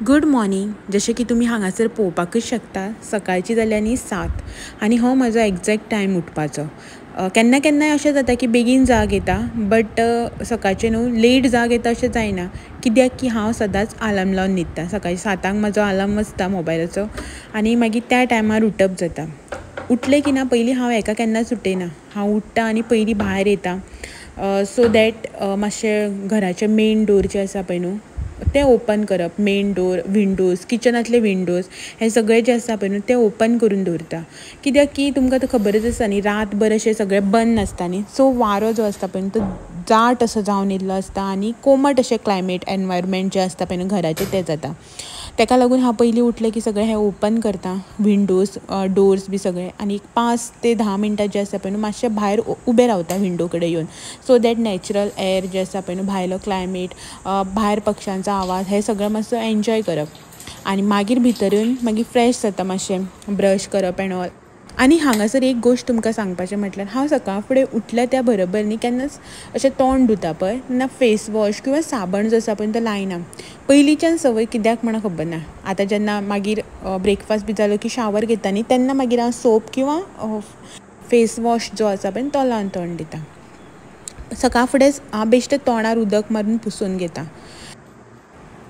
Good morning. जशें की तुमी हांगासर पळोवपाकूच शकता, सकाळची जाल्या न्ही 7 आनी हो म्हजो एग्जॅक्ट टायम उठपाचो. केन्ना केन्नाय अशें जाता की बेगीन जाग येता, बट सकाळचें न्हू लेट जाग येता अशें जायना, कित्याक की हांव सदांच आलार्म लावन न्हिदता. सकाळी 7 म्हजो आलार्म वाजता मोबायलाचो आनी मागीर त्या टायमार उठप जाता. उठलें की ना पयलीं हांव हेका केन्नाच उठयना, हांव उठ्ठा आनी पयलीं भायर येता, सो that मातशें घराचें मेन डोर जें आसा पळय न्हू तें ओपन करप. मेन डोर, विंडोज, किचनांतले विंडोज हे सगळे जे आसा पळय न्हू ते ओपन करून दवरता, कित्याक की तुमकां आतां खबरच आसा न्ही रातभर अशें सगळें बंद आसता न्ही, सो वारो जो आसता पळय न्हू तो दाट असो जावन येयल्लो आसता आनी कोमट अशें क्लायमेट एनवायरमेंट जें आसता पळय न्हू घराचें तें जाता. तेका लागून हांव पयलीं उठलें की सगळें हें ओपन करता, विंडोज डोर्स बी सगळें, आनी 5 ते 10 मिनटां जें आसा पळय न्हू मातशें भायर उबें रावता विंडो कडेन येवन, सो that natural air जें आसा पळय न्हू भायलो क्लायमेट, भायर पक्ष्यांचो आवाज हें सगळें मातसो एन्जॉय करप. आनी मागीर भितर येवन मागीर फ्रेश जाता, मातशें ब्रश करप एंड ऑल. आनी हांगासर एक गोश्ट तुमकां सांगपाचें म्हटल्यार हांव सकाळ फुडें उठलें त्या बरोबर न्ही केन्नाच अशें तोंड धुता पळय तेन्ना फेस वॉश किंवां साबण जो आसा पळय तो लायना. पयलींच्यान संवय कित्याक म्हण खबर ना. आतां जेन्ना मागीर ब्रेकफास्ट बी जालो की शावर घेता न्ही तेन्ना मागीर हांव सोप किंवां फेस वॉश जो आसा पळय तो लावन तोंड दिता. सकाळ फुडेंच हांव बेश्टें तोंडार उदक मारून पुसून घेता.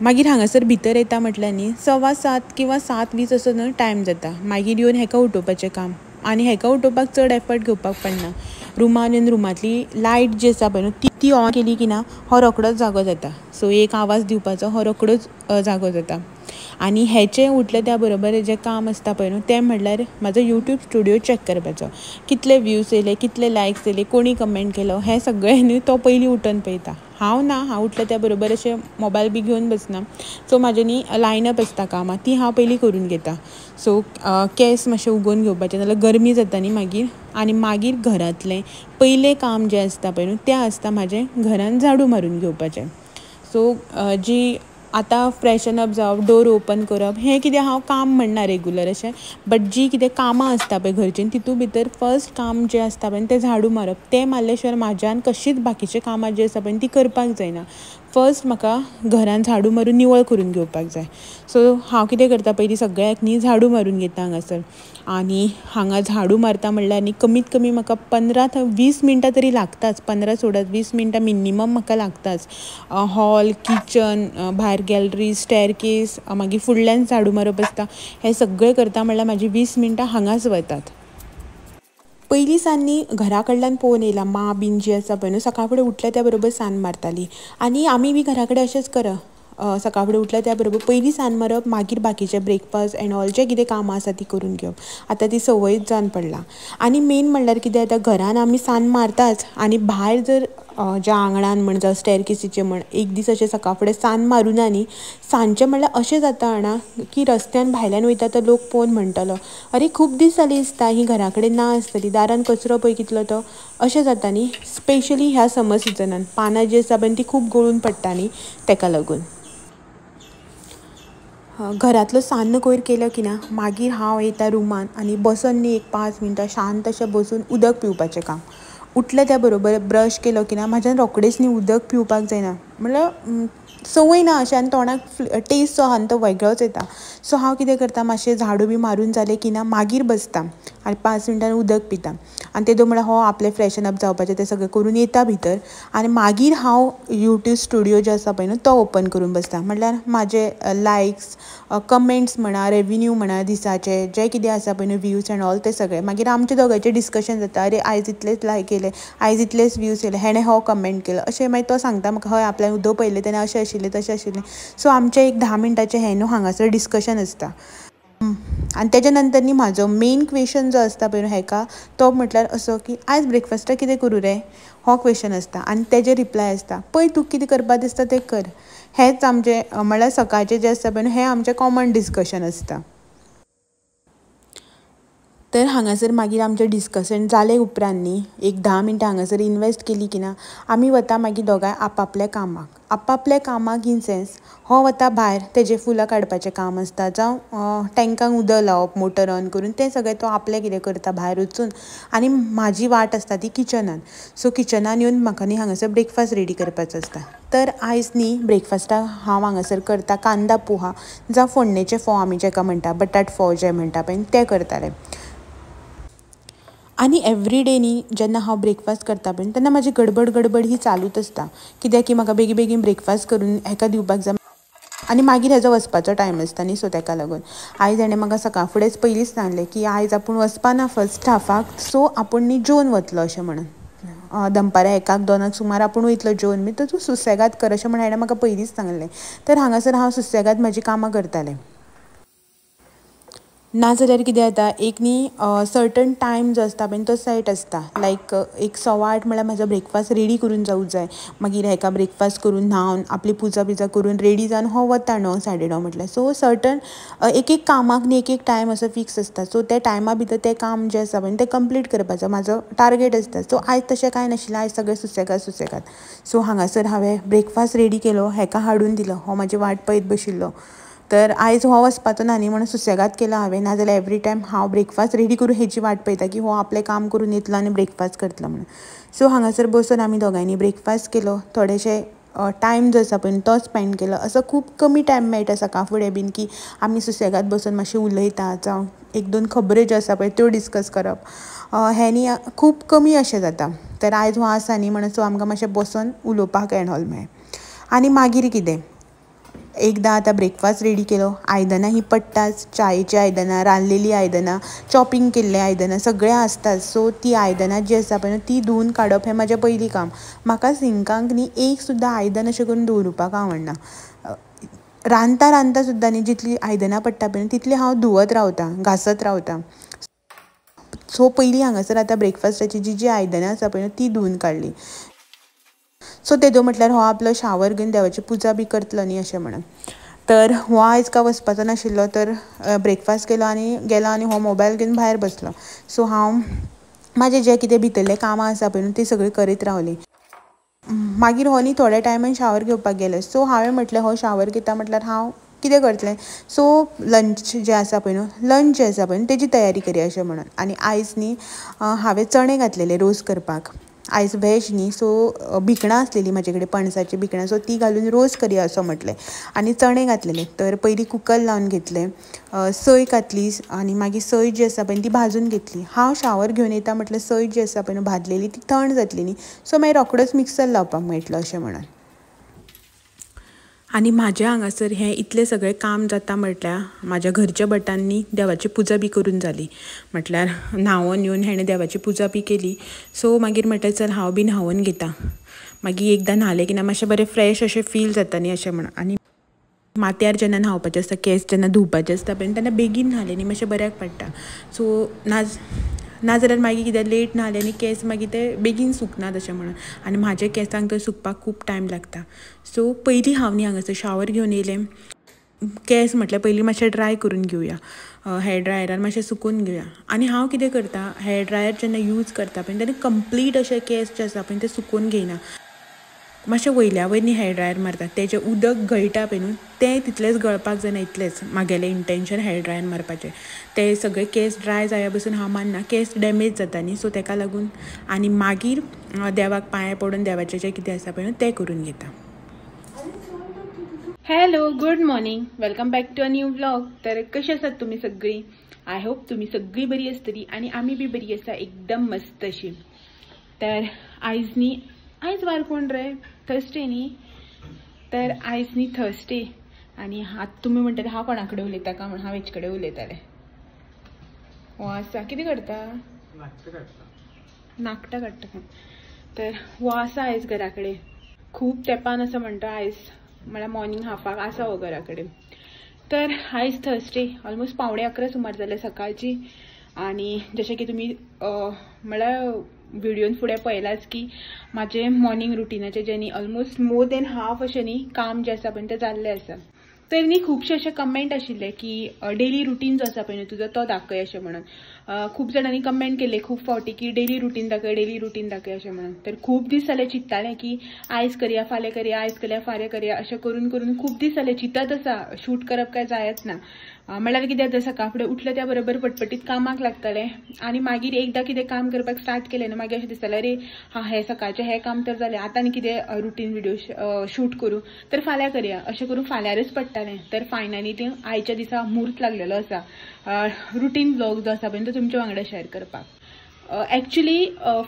मागीर हांगासर भितर येता म्हटल्यार न्ही 7:15 किंवां 7:20 असो न्हू टायम जाता. मागीर येवन हेका उठोवपाचें काम, आनी हेका उठोवपाक चड एफर्ट घेवपाक पडना. रुमान येवन रुमांतली लायट जी आसा पळय न्हू ती ऑन केली की ना हो रोखडोच जागो जाता. सो एक आवाज दिवपाचो, हो रोखडोच जागो जाता. आनी हेचें उठलें त्या बरोबर जें काम आसता पळय न्हू तें म्हणल्यार म्हाजो यूट्यूब स्टुडियो चॅक करपाचो, कितले व्यूज येयले, कितले लायक्स येयले, कोणी कमेंट केलो, हें सगळें न्हू तो पयलीं उठून पळयता. हांव ना, हांव उठलें त्या बरोबर अशें मोबायल बी घेवन बसना. सो म्हाजें न्ही लायनअप आसता कामां, ती हांव पयलीं करून घेता. सो केंस मातशें उगोवन घेवपाचें, नाजाल्यार गरमी जाता न्ही मागीर. आनी मागीर घरांतलें पयलें काम जें आसता पळय न्हू तें आसता म्हाजें घरान झाडू मारून घेवपाचें. सो जी आतां फ्रेशन अप जावप, डोर ओपन करप, हें कितें हांव काम म्हणना रेगुलर अशें, बट जी कितें कामां आसता पळय घरचीं तितू भितर फर्स्ट काम जें आसता पळय तें झाडू मारप. तें मारले शिवाय म्हाज्यान कशीच बाकीचीं कामां जीं आसा पळय तीं करपाक जायना. फर्स्ट म्हाका घरान झाडू मारून निवळ करून घेवपाक जाय. सो हांव कितें करता पयलीं सगळ्याक न्ही झाडू मारून घेता हांगासर. आनी हांगा झाडू मारता म्हणल्यार न्ही कमीत कमी म्हाका 15 ते 20 मिनटां तरी लागताच, 15 सोडात 20 मिनटां मिनिमम म्हाका लागताच. हॉल, किचन, भायर गॅलरी, स्टॅरकेस, मागीर फुडल्यान झाडू मारप आसता, हें सगळें करता म्हणल्यार म्हाजी 20 मिनटां हांगाच वतात. पयलीं सान न्ही घरा कडल्यान पळोवन येयला मां बीन जी आसा पळय न्हू सकाळ फुडें उठलें त्या बरोबर सान्न मारताली, आनी आमी बी घरा कडेन अशेंच करप. सकाळ फुडें उठलें त्या बरोबर पयलीं सान्न मारप, मागीर बाकीचें ब्रेकफास्ट एंड ऑल जें कितें कामां आसा तीं करून घेवप. आतां ती संवयच जावन पडला. आनी मेन म्हणल्यार कितें जाता, घरान आमी सान्न मारताच आनी भायर जर ज्या आंगणान म्हण जावं स्टॅरकेसीचेर म्हण एक दीस अशें सकाळ फुडें सान्न मारूना न्ही, सांजचें म्हणल्यार अशें जाता जाणा की रस्त्यान भायल्यान वयता तो लोक पळोवन म्हणटलो अरे खूब दीस जाले दिसता ही घरा कडेन ना आसतली, दारान कचरो पळय कितलो तो, अशें जाता न्ही. स्पेशली ह्या समर सिजनान पानां जीं आसा पळय तीं खूब गळून पडटा न्ही, तेका लागून. घरांतलो सान्न कोयर केलो की ना मागीर हांव येता रुमान आनी बसून न्ही एक 5 मिनटां शांत अशें बसून उदक पिवपाचें काम. उठलें त्या बरोबर ब्रश केलो की ना म्हाज्यान रोखडेंच न्ही उदक पिवपाक जायना, म्हणल्यार संवय ना अशें, आनी तोंडाक टेस्ट जो आहा तो वेगळोच येता. सो हांव कितें करता, मातशें झाडू बी मारून जालें की ना मागीर बसता आनी 5 मिनटान उदक पिता. आनी तेदो म्हळ्यार हो आपलें फ्रेशन अप जावपाचें तें सगळें करून येता भितर, आनी मागीर हांव यूट्यूब स्टुडियो जो आसा पळय न्हू तो ओपन करून बसता. म्हटल्यार म्हाजे लायक्स, कमेंट्स म्हणा, रेविन्यू म्हणा, दिसाचे जे कितें आसा पळय न्हू व्यूज एंड ऑल तें सगळें. मागीर आमचें दोगांयचें डिस्कशन जाता, अरे आयज इतलेच लायक येयले, आयज इतलेच व्यूज येयले, हेणें हो कमेंट केलो, अशें मागीर तो सांगता म्हाका हय आपल्यान उदक पळयलें तेन्ना अशें आशिल्लें तशें आशिल्लें. सो आमचें एक 10 मिनटाचें हें न्हू हांगासर डिस्कशन आसता. आनी तेज्या नंतर न्ही म्हाजो मेन क्वेशन जो आसता पळय न्हू हेका, तो म्हटल्यार असो की आयज ब्रेकफास्टाक कितें करूं रे, हो क्वेशन आसता. आनी तेजे रिप्लाय आसता पळय तुका कितें करपा दिसता तें कर. हेंच आमचें म्हणल्यार सकाळचें जें आसता पळय न्हू हें आमचें कॉमन डिस्कशन आसता. तर हांगासर मागीर आमचें डिस्कशन जालें उपरांत न्ही एक 10 मिनटां हांगासर इनवेस्ट केली की ना आमी वता मागीर दोगांय आपापल्या कामाक. आपापल्या कामाक इन सेन्स हो वता भायर, तेजें फुलां काडपाचें काम आसता जावं टँकांक उदक लावप मोटर ऑन करून तें सगळें तो आपलें कितें करता भायर वचून, आनी म्हाजी वाट आसता ती किचनान. सो किचनान येवन म्हाका न्ही हांगासर ब्रेकफास्ट रेडी करपाचो आसता. तर आयज न्ही ब्रेकफास्टाक हांव हांगासर करता कांदा पोहा जावं फोडणेचे फोव आमी जेका म्हणटा, बटाट फोव जे म्हणटा पळय ते करताले. आनी एवरी डे न्ही जेन्ना हांव ब्रेकफास्ट करता पळय तेन्ना म्हाजी गडबड गडबड ही चालूच आसता, कित्याक की म्हाका बेगीन बेगीन ब्रेकफास्ट करून हेका दिवपाक जाय आनी मागीर हेजो वचपाचो टायम आसता न्ही. सो तेका लागून आयज हेणें म्हाका सकाळ फुडेंच पयलींच सांगलें की आयज आपूण वचपा ना फर्स्ट हाफाक, सो आपूण न्ही जेवन वतलो अशें म्हणून. दनपारां 1-2 सुमार आपूण वयतलो जेवन बी, तर तूं सुसेगाद कर अशें म्हणून हेणें म्हाका पयलींच सांगलें. तर हांगासर हांव सुसेगाद म्हाजी कामां करतालें. नाजाल्यार कितें जाता, एक न्ही सर्टन टायम जो आसता पळय तो सेट आसता, लायक एक 8:15 म्हळ्यार म्हाजो ब्रेकफास्ट रेडी करून जावूंक जाय. मागीर हेका ब्रेकफास्ट करून न्हांवन आपली पुजा बिजा करून रेडी जावन हो वता 9 9:30 म्हटल्यार. सो सर्टन एक एक कामाक न्ही एक एक टायम असो फिक्स आसता. सो त्या टायमा भितर तें काम जें आसा पळय तें कंप्लीट करपाचो म्हाजो टार्गेट आसता. सो आयज तशें कांय नाशिल्लें, आयज सगळें सुसेगाद सुसेगाद. सो हांगासर हांवें ब्रेकफास्ट रेडी केलो, हेका हाडून दिलो, हो म्हाजी वाट पळयत बशिल्लो. तर आयज हो वचपाचो ना न्ही म्हणून सुसेगाद केलो हांवें, नाजाल्यार एवरी टायम हांव ब्रेकफास्ट रेडी करून हेची वाट पळयता की हो आपलें काम करून येतलो आनी ब्रेकफास्ट करतलो म्हणून. सो हांगासर बसून आमी दोगांयनी ब्रेकफास्ट केलो, थोडेशे टायम जो आसा पळय तो स्पेंड केलो. असो खूब कमी टायम मेळटा सकाळ फुडें बीन की आमी सुसेगाद बसून मातशें उलयता जावं 1-2 खबऱ्यो ज्यो आसा पळय त्यो डिस्कस करप हें न्ही खूब कमी अशें जाता. तर आयज हो आसा न्ही म्हणून सो आमकां मातशें बसून उलोवपाक एंड ऑल मेळ्ळें. आनी मागीर कितें, एकदां आतां ब्रेकफास्ट रेडी केलो, आयदनां ही पडटाच, चायेचीं आयदनां, रांदलेलीं आयदनां, चॉपिंग केल्लीं आयदनां सगळें आसताच. सो ती आयदनां जीं आसा पळय ती धुवन काडप हें म्हाजें पयलीं काम. म्हाका सिंकांक न्ही एक सुद्दां आयदन अशें करून दवरुपाक आवडना. रांदता रांदता सुद्दां न्ही जितलीं आयदनां पडटा पळय तितलीं हांव धुवत रावता, घांसत रावता. सो पयलीं हांगासर आतां ब्रेकफास्टाची जी जी आयदनां आसा पळय ती धुवन काडली. सो तेदो म्हटल्यार हो आपलो शावर घेवन देवाची पुजा बी करतलो न्ही अशें म्हणून. तर हो आयज काय वचपाचो नाशिल्लो, तर ब्रेकफास्ट केलो आनी गेलो आनी हो मोबायल घेवन भायर बसलो. सो हांव म्हाजें जें कितें भितरलें कामां आसा पळय न्हू ती सगळीं करीत रावली. मागीर हो न्ही थोड्या टायमान शावर घेवपाक गेलो. सो हांवें म्हटलें हो शावर घेता म्हटल्यार हांव कितें करतलें, सो लंच जें आसा पळय न्हू लंच जें आसा पळय न्हू तेजी तयारी करया अशें म्हणून. आनी आयज न्ही हांवें चणे घातलेले रोस करपाक. आयज व्हेज न्ही, सो भिकणां आसलेली म्हाजे कडेन, पणसाची भिकणां, सो ती घालून रोस करया असो म्हटलें आनी चणे घातलेले. तर पयलीं कुकर लावन घेतलें, सय घातली आनी मागीर सय जी आसा पळय ती भाजून घेतली. हांव शावर घेवन येता म्हटल्यार सय जी आसा पळय भाजलेली ती थंड जातली न्ही, सो मागीर रोखडोच मिक्सर लावपाक मेळटलो अशें म्हणून. आनी म्हाजें हांगासर हें इतलें सगळें काम जाता म्हटल्यार म्हाज्या घरच्या भटांनी देवाची पुजा बी करून जाली, म्हटल्यार न्हांवन येवन हेणें देवाची पुजा बी केली. सो मागीर म्हटलें चल हांव बी न्हांवन घेता, मागीर एकदां न्हालें की ना मातशें बरें फ्रेश अशें फील जाता न्ही अशें म्हणून. आनी माथ्यार जेन्ना न्हांवपाचें आसता, केंस जेन्ना धुवपाचें आसता पळय तेन्ना बेगीन न्हालें न्ही मातशें बऱ्याक पडटा. सो नाजाल्यार मागीर कितें लेट न्हालें आनी केंस मागीर ते बेगीन सुकनात अशें म्हणून. आनी म्हाज्या केंसांक तर सुकपाक खूब टायम लागता. सो पयलीं हांव न्ही हांगासर शावर घेवन येयलें, केंस म्हटल्यार पयलीं मातशें ड्राय करून घेवया, हेअर ड्रायरान मातशें सुकोवन घेवया. आनी हांव कितें करता, हेअर ड्रायर जेन्ना यूज करता पळय तेन्ना कंप्लीट अशें केंस जे आसा पळय ते सुकोवन घेयना, मातशें वयल्या वयर न्ही हेअर ड्रायर मारता, तेजें उदक गळटा पळय न्हू तें तितलेंच गळपाक जायना, इतलेंच म्हागेलें इंटेंशन हेअर ड्रायर मारपाचें. ते सगळे केंस ड्राय जाया बसून हांव मानना, केंस डॅमेज जाता न्ही, सो तेका लागून. आनी मागीर देवाक पांय पडून देवाचें जें कितें आसा पळय न्हू तें करून घेता. Hello, good morning, welcome back to a new vlog. तर कशी आसात तुमी सगळीं? I hope तुमी सगळीं बरी आसतली आनी आमी बी बरी आसा, एकदम मस्त अशी. तर आयज न्ही, आयज वार कोण रे, थर्सडे न्ही, तर आयज न्ही थर्सडे. आनी आतां तुमी म्हणटले हांव कोणा कडेन उलयता का म्हणून, हांव हेचे कडेन उलयतालें. हो आसा कितें करता, नाकटां काडटा. तर हो आसा आयज घरा कडेन, खूब तेंपान आसा म्हणटा आयज, म्हळ्यार मॉर्निंग हाफाक आसा हो घरा कडेन. तर आयज थर्सडे, ऑलमोस्ट 10:45 सुमार जाले सकाळची. आनी जशें की तुमी म्हळ्यार व्हिडियोन फुडें पळयलाच की म्हाजें मॉर्निंग रुटिनाचें जें न्ही ऑलमोस्ट मोर देन हाफ अशें न्ही काम जें आसा पळय तें जाल्लें आसा. तर न्ही खुबशे अशे कमेंट आशिल्ले की डेली रुटीन जो आसा पळय न्हू तुजो तो दाखय अशें म्हणून. खूब जाणांनी कमेंट केले खूब फावटी की डेली रुटीन दाखय, डेली रुटीन दाखय अशें म्हणून. तर खूब दीस जाले चिंत्तालें की आयज करया फाल्यां करया, आयज करया फाल्यां करया, अशें करून करून खूब दीस जाले चिंतत आसा, शूट करप काय जायच ना. म्हणल्यार कितें जाता, सकाळ फुडें उठलें त्या बरोबर पटपटीत कामाक लागतलें आनी मागीर एकदां कितें काम करपाक स्टार्ट केलें न्हू मागीर अशें दिसतालें अरे हा हें सकाळचें हें काम तर जालें, आतां आनी कितें रुटीन व्हिडियो शूट करूं तर फाल्यां करया, अशें करून फाल्यांरच पडटालें. तर फायनली तें आयच्या दिसा म्हूर्त लागलेलो आसा रुटीन व्लॉग जो आसा पळय तो तुमच्या वांगडा शेअर करपाक. एक्चुली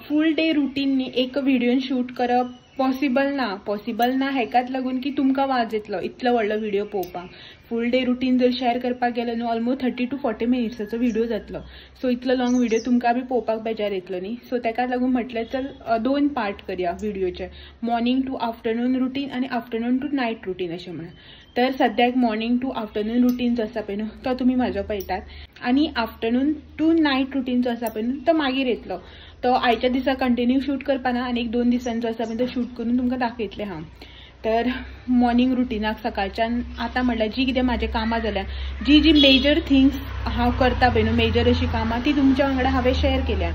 फूल डे रुटीन न्ही एक व्हिडियोन शूट करप पॉसिबल ना, पॉसिबल ना हेकाच लागून की तुमकां वाज येतलो इतलो व्हडलो व्हिडियो पळोवपाक. फूल डे रुटीन जर शेअर करपाक गेलो न्हू ऑलमोस्ट 30 to 40 मिनिट्साचो व्हिडियो जातलो. सो इतलो लॉंग व्हिडियो तुमकां बी पळोवपाक बेजार येतलो न्ही. सो तेकाच लागून म्हटलें चल 2 पार्ट करया व्हिडियोचे, मॉर्निंग टू आफ्टरनून रुटीन आनी आफ्टरनून टू नायट रुटीन अशें म्हणून. तर सद्याक मॉर्निंग टू आफ्टरनून रुटीन जो आसा पळय न्हू तो तुमी म्हाजो पळयतात आनी आफ्टरनून टू नायट रुटीन जो आसा पळय न्हू तो मागीर येतलो. तो आयच्या दिसा कंटिन्यू शूट करपाना आनी 1-2 दिसांनी जो आसा पळय तो शूट करून तुमकां दाखयतलें हांव. तर मॉर्निंग रुटिनाक सकाळच्यान आतां म्हणल्यार जी कितें म्हाजें कामां जाल्या, जी जी मेजर थिंग्स हांव करता पळय न्हू, मेजर अशीं कामां ती तुमच्या वांगडा हांवें शेअर केल्या.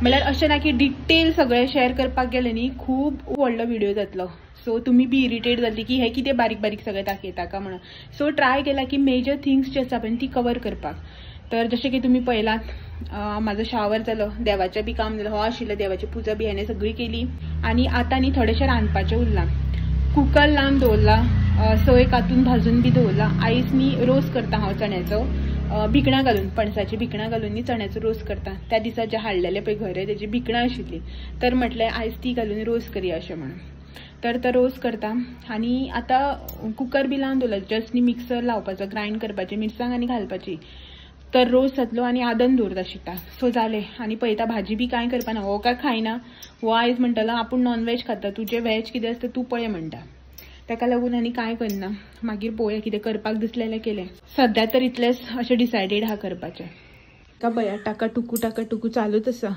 म्हणल्यार अशें ना की डिटेल सगळें शेअर करपाक गेलें न्ही खूब व्हडलो व्हिडियो जातलो. सो तुमी बी इरिटेट जातली की हें कितें बारीक बारीक सगळें दाखयता काय म्हणून. सो ट्राय केला की मेजर थिंग्स जे आसा पळय ती कवर करपाक. तर जशें की तुमी पळयलात म्हाजो शावर जालो, देवाचें बी काम जालें, हो आशिल्लें देवाची पुजा बी हांवें सगळी केली आनी आतां न्ही थोडेशें रांदपाचें उरलां. कुकर लावन दवरला, सोय कातून भाजून बी दवरला. आयज न्ही रोस करता हांव चण्याचो, भिकणां घालून, पणसाची भिकणां घालून न्ही चण्याचो रोस करता. त्या दिसा जे हाडलेले पळय घरे तेजी भिकणां आशिल्ली तर म्हटलें आयज ती घालून रोस करया अशें म्हणून. तर तो रोस करता आनी आतां कुकर बी लावन दवरला, जस्ट न्ही मिक्सर लावपाचो, ग्रायंड करपाची मिरसांग आनी घालपाची. तर रोस जातलो आनी आदन दवरता शिता. सो जालें आनी पळयता भाजी बी कांय करपाना, हो काय खायना, हो आयज म्हणटलो आपूण नॉनव्हेज खाता, तुजें व्हेज कितें आसता तूं पळय म्हणटा. ताका लागून आनी कांय करना, मागीर पळोवया कितें करपाक दिसलें जाल्यार केलें. सद्या तर इतलेंच अशें डिसायडेड आहा करपाचें. का बया टाका टुकू टाका टुकू चालूच आसा.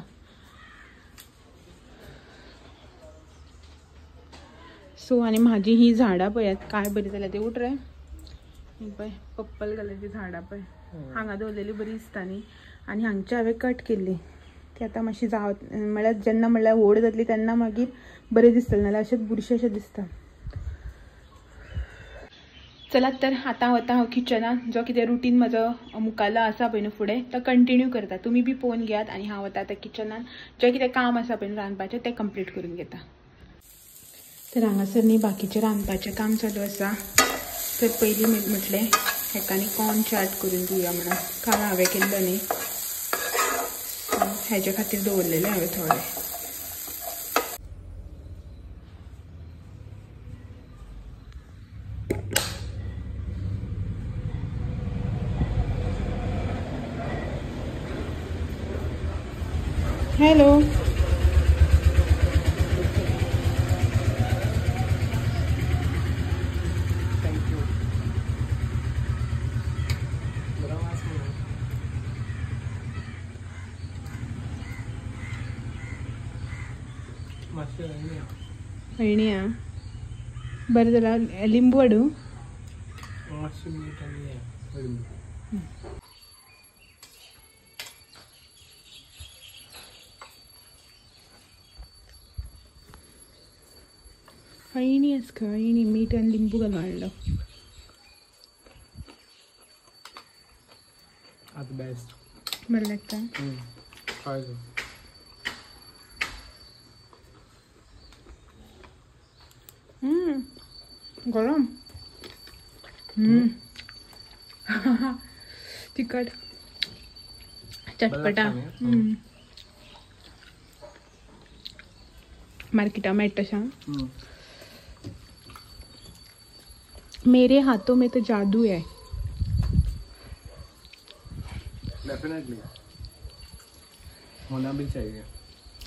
सो आनी म्हाजी ही झाडां पळयात काय बरी जाल्या ती, उठ रे पळय पर्पल कलरची झाडां पळय हांगा दवरलेली बरी दिसता न्ही. आनी हांगची हांवें कट केल्ली ती आतां मातशी जावत म्हळ्यार जेन्ना म्हळ्यार व्हड जातली तेन्ना मागीर बरें दिसतलें, नाल्यार अशेंच बुरशें अशें दिसता. चलात तर आतां वता हांव किचनान, जो कितें रुटीन म्हजो मुखालो आसा पळय न्हू फुडें तो कंटिन्यू करता, तुमी बी पळोवन घेयात. आनी हांव वता आतां किचनान, जें कितें काम आसा पळय न्हू रांदपाचें तें कंप्लीट करून घेता. तर हांगासर न्ही बाकीचें रांदपाचें काम चालू आसा. तर पयलीं म्हटलें हेका न्ही कॉर्न चाट करून दिवया म्हणून, काल हांवें केल्लो न्ही हेजे खातीर दवरलेलें हांवें थोडें. हॅलो, अळणी आ बरें जाल्यार लिंबू हाडूं. अळणी आसा खंय, अळणी मीठ आनी लिंबू घालून हाडलो. बरें लागता. गरम तिखट चटपटा मार्केटा मेळटा तशें. मेरे हाथों में तो जादू है. डेफिनेटली होना भी चाहिए,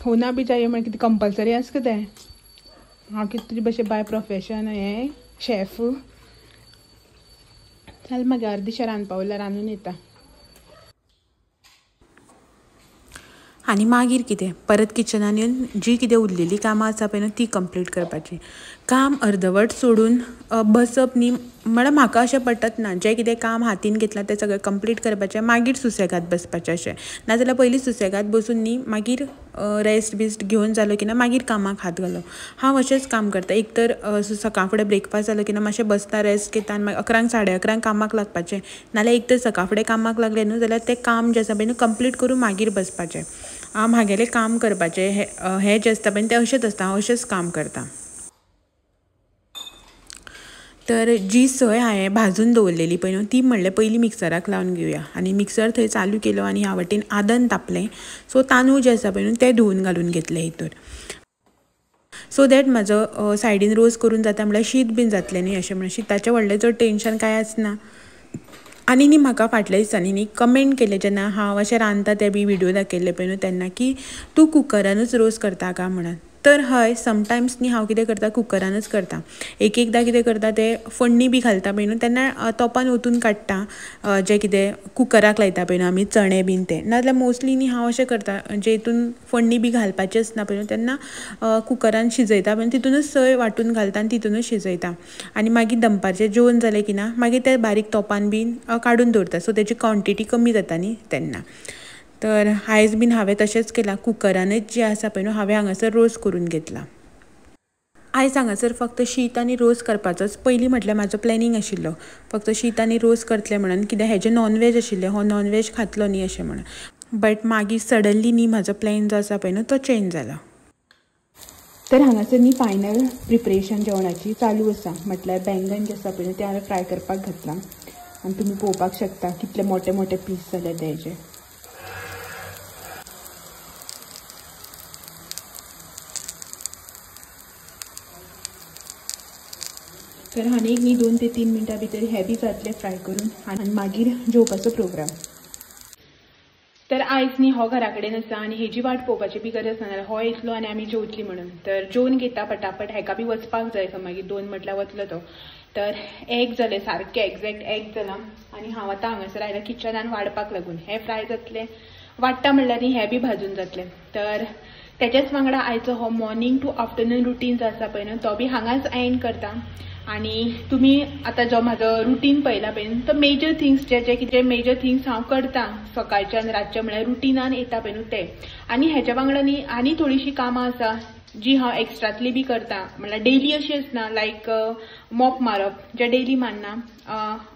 होना भी चाहिए. म्हणजे कितें कंपल्सरी आसा कितें? हांव कितें तुजे भशेन बाय प्रोफेशन हें शेफ. चल मागीर अर्देशें रांदपा उरलां, रांदून येता. आनी मागीर कितें परत किचनान येवन जी कितें उरलेली कामां आसा पळय न्हू ती कंप्लीट करपाची. काम अर्दवट सोडून बसप न्ही म्हळ्यार म्हाका अशें पटत ना, जें कितें काम हातीन घेतलां तें सगळें कंप्लीट करपाचें, मागीर सुसेगाद बसपाचें अशें. नाजाल्यार पयलीं सुसेगाद बसून न्ही मागीर रेस्ट बिस्ट घेवन जालो की ना मागीर कामाक हात घालप. हांव अशेंच काम करता. एक तर सकाळ फुडें ब्रेकफास्ट जालो की ना मातशें बसता, रेस्ट घेता आनी मागीर 11 11:30 कामाक लागपाचें. नाल्यार एक तर सकाळ फुडें कामाक लागलें न्हू जाल्यार तें काम जें आसा पळय न्हू कंप्लीट करून मागीर बसपाचें. म्हागेलें काम करपाचें हें जें आसता पळय तें अशेंच आसता, हांव अशेंच काम करता. तर जी सय हांवें भाजून दवरलेली पळय न्हू ती म्हणलें पयलीं मिक्सराक लावन घेवया. आनी मिक्सर थंय चालू केलो आनी ह्या वटेन आदन तापलें. सो तांदूळ जे आसा पळय न्हू ते धुवन घालून घेतले हितूर, सो that म्हाजो सायडीन रोस करून जाता, म्हणल्यार शीत बीन जातलें न्ही अशें. म्हणल्यार शिताचें व्हडलें चड टेंशन कांय आसना. आनी न्ही म्हाका फाटल्या दिसांनी न्ही कमेंट केले जेन्ना हांव अशें रांदता ते बी व्हिडियो दाखयल्ले पळय न्हू तेन्ना की तूं कुकरानूच रोस करता काय म्हणून. तर हय, समटायम्स न्ही हांव कितें करता, कुकरानूच करता. एक एकदां कितें करता ते फोडणी बी घालता पळय न्हू तेन्ना तोपान ओतून काडटा जें कितें कुकराक लायता पळय न्हू आमी चणे बीन ते. नाजाल्यार मोस्टली न्ही हांव अशें करता, जे हितून फोडणी बी घालपाचें आसना पळय न्हू तेन्ना कुकरान शिजयता पळय तितूनच सय वांटून घालता आनी तितूनच शिजयता. आनी मागीर दनपारचें जेवण जालें की ना मागीर ते बारीक तोपान बीन काडून दवरता, सो तेजी क्वॉन्टिटी कमी जाता न्ही तेन्ना. तर आयज बीन हांवें तशेंच केलां, कुकरानूच जें आसा पळय न्हू हांवें हांगासर रोस करून घेतला. आयज हांगासर फक्त शीत आनी रोस करपाचोच पयलीं म्हटल्यार म्हाजो प्लॅनिंग आशिल्लो, फक्त शीत आनी रोस करतलें म्हणून, कित्याक हेजें नॉनवेज आशिल्लें, हो नॉनवेज खातलो न्ही अशें म्हणून. बट मागीर सडनली न्ही म्हाजो प्लॅन जो आसा पळय न्हू तो चेंज जाला. तर हांगासर न्ही फायनल प्रिपरेशन जेवणाची चालू आसा. म्हटल्यार बैंगन जे आसा पळय न्हू ते हांवें फ्राय करपाक घातलां आनी तुमी पळोवपाक शकता कितले मोटे मोटे पीस जाले तेजे. तर आनी एक न्ही 2 ते 3 मिनटां भितर हे बी जातले फ्राय करून आनी मागीर जेवपाचो प्रोग्राम. तर आयज न्ही हो घरा कडेन आसा आनी हेजी वाट पळोवपाची बी गरज ना, जाल्यार हो येतलो आनी आमी जेवतली म्हणून. तर जेवन घेता पटापट, हेका बी वचपाक जाय खंय, मागीर 2 म्हटल्यार वतलो तो. तर 1 जालें सारकें, एग्जॅक्ट 1 जालां आनी हांव आतां हांगासर आयलां किचनान वाडपाक लागून. हे फ्राय जातले, वाडटा म्हणल्यार न्ही हे बी भाजून जातले. तर तेच्याच वांगडा आयचो हो मॉर्निंग टू आफ्टरनून रुटीन जो आसा पळय न्हू तो बी हांगाच एंड करता. आनी तुमी आतां जो म्हाजो रुटीन पळयला पळय न्हू तो मेजर थिंग्स जे जे कितें मेजर थिंग्स हांव करता सकाळच्या आनी रातच्या म्हळ्यार रुटिनान येता पळय न्हू ते. आनी हेच्या वांगडा न्ही आनी थोडीशीं कामां आसा जी हांव एक्स्ट्रातली बी करता, म्हळ्यार डेली अशी आसना, लायक मॉप मारप जे डेली मारना,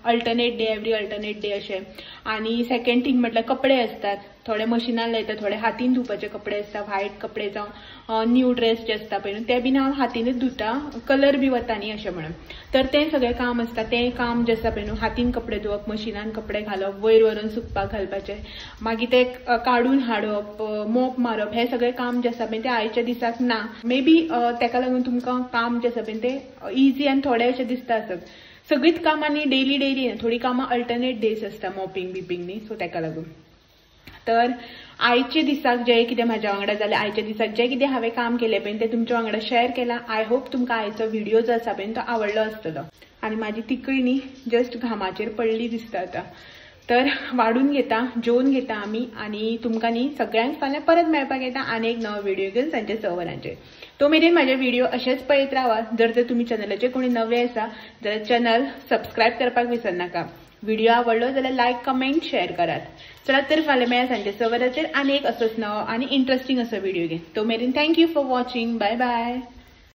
alternate day, every alternate day अशें. आनी सेकंड थिंग म्हटल्यार कपडे आसतात, थोडे मशिनान लायता, थोडे हातीन धुवपाचे कपडे आसता, व्हायट कपडे जावं न्यू ड्रेस जे आसता पळय न्हू ते बीन हांव हातीनूच धुता, कलर बी वता न्ही अशें म्हणून. तर तें सगळें काम आसता, तें काम जें आसा पळय न्हू हातीन कपडे धुवप, मशिनान कपडे घालप, वयर व्हरून सुकपाक घालपाचें, मागीर ते काडून हाडप, मोप मारप, हें सगळें काम जें आसा पळय तें आयच्या दिसाक ना. मे बी तेका लागून तुमकां काम जें आसा पळय तें इजी आनी थोडें अशें दिसता आसत. सगळींच कामां न्ही डेली डेली, थोडीं कामां अल्टरनेट डेज आसता मॉपिंग बिपिंग न्ही, सो तेका लागून. तर आयच्या दिसाक जें कितें म्हाज्या वांगडा जालें, आयच्या दिसाक जें कितें हांवें काम केलें पळय तें तुमच्या वांगडा शेअर केलां. I hope तुमकां आयचो व्हिडियो जो आसा पळय तो आवडलो आसतलो. आनी म्हाजी तिकळी न्ही जस्ट घामाचेर पडली दिसता आतां. तर वाडून घेता, जेवन घेता आमी आनी तुमकां न्ही सगळ्यांक फाल्यां परत मेळपाक येता आनी एक नवो व्हिडियो घेवन सांजचे 6 वरांचेर. तो मेरेन म्हाजे व्हिडियो अशेंच पळयत रावा. जर तर तुमी चॅनलाचेर कोणी नवे आसा जाल्यार चॅनल सबस्क्रायब करपाक विसरनाका. व्हिडियो आवडलो जाल्यार लायक, कमेंट, शेअर करात. चला तर फाल्यां मेळया सांजचे 6 वरांचेर आनी एक असोच नवो आनी इंट्रस्टिंग असो व्हिडियो घेवन. तो मेरेन thank you for watching. Bye bye.